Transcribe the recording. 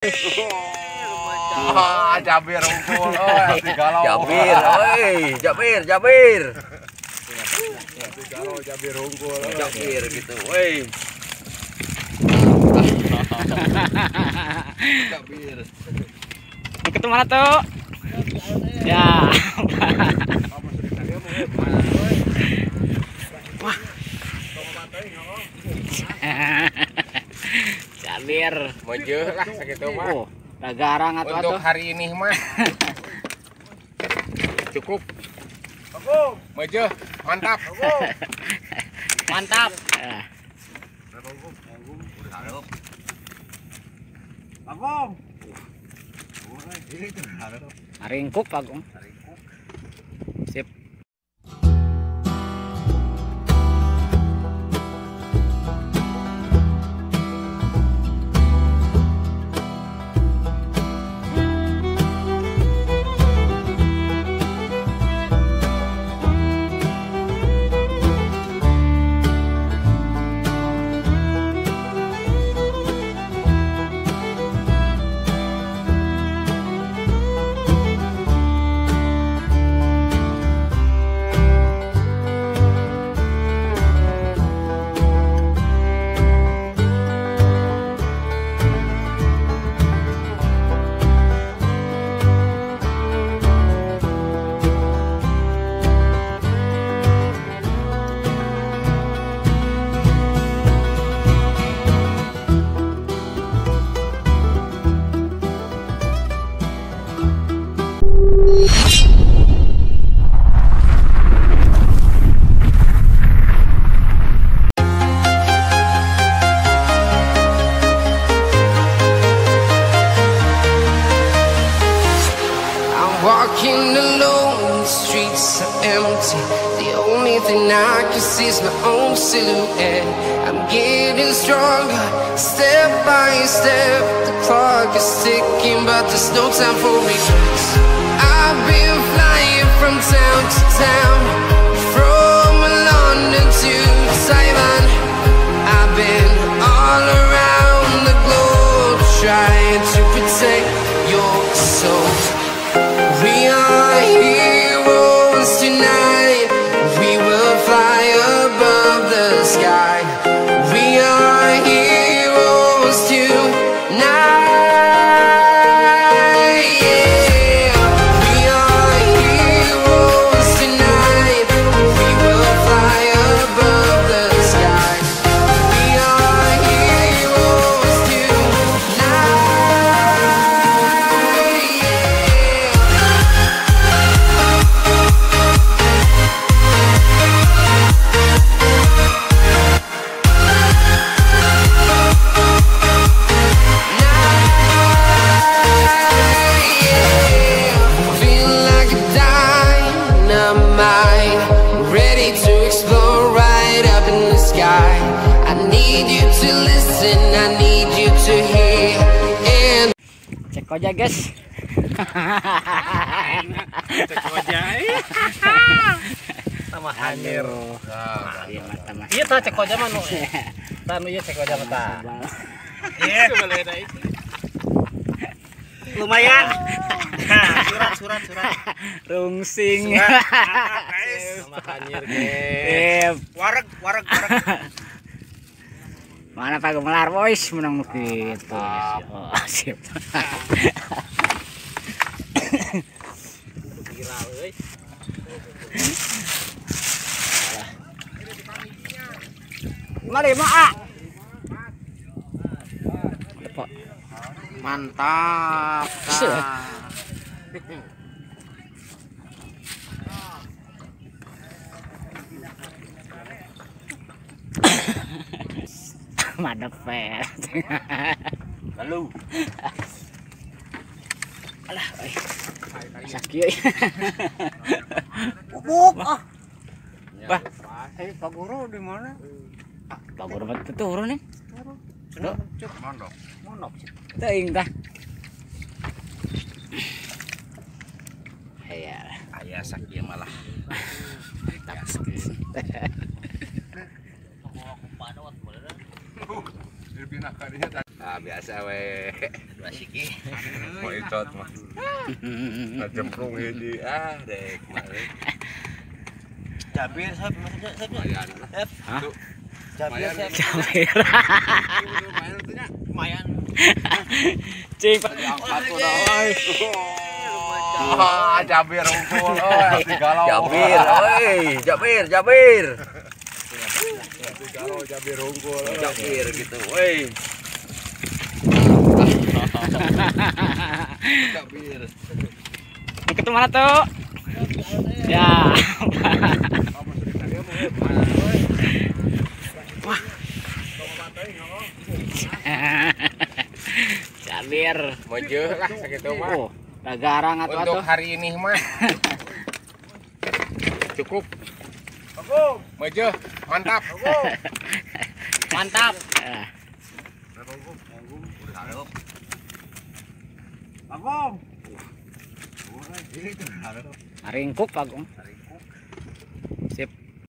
Ah, Jabir unggul, oi, galau. Jabir, oi, Jabir, Jabir. Galau Jabir unggul, Jabir gitu, woi. Jabir. Ketemu mana tuh? Ya. Wah. Jabir. Mojeh lah sakitu mah. Oh, dagarang atuh atuh. Untuk hari ini mah cukup. Cukup. Mojeh, mantap. Mantap. Bagong. Ringkuk Bagong. Sip. Walking alone, the streets are empty. The only thing I can see is my own silhouette. I'm getting stronger, step by step. The clock is ticking, but there's no time for regrets. I've been flying from town to town, from London to Taiwan. I've been all around the globe, trying to protect your soul. We are heroes tonight. We will fly above the sky. We are heroes tonight. Yeah. We are heroes tonight. We will fly above the sky. We are heroes tonight. Yeah. Ready to explode right up in the sky. I need you to listen, I need you to hear. And cek aja guys. Cek aja. Sama hanyir. Iya ta cek aja mah nu. Ta nu ieu cek aja mah ta. Iya, lumayan. Surat surat surat. Rungsing. Sama hanyir guys. Wareg wareg wareg. Mana Pak Gemelar boys menang gitu. Oh, sip. Viral euy. Mari mak. Mantap. Madep ya. Lalu. Alah, oi. Sakit. Bubuk ah. Bah, Pak Guru di mana? Pak Guru mah turun nih. Turun. Mondok. Mondok. Teuing tah. Aya. Aya sakieu malah. Dipindah ka dinya. Ah biasa we. Dua siki. Mau icot mah. Ngajemplung hiji ah dek mah. Jabir sab maksudnya sab. Lumayan lah. Hah? Jabir sab. Jabir. Lumayan tuh nya. Lumayan. Cing. Angkat tuh oi. Ah Jabir unggul oi galau. Jabir oi, Jabir, Jabir. Galau Jabir unggul. Jabir gitu woi. Jabir. Ketemu mana tuh? Ya. Wah. Jabir. Maju lah sakitu mah. Oh, dagarang atuh Untuk hari ini mah. Cukup. Maju, mantap. Mantap. Bagong. Ringkuk Bagong.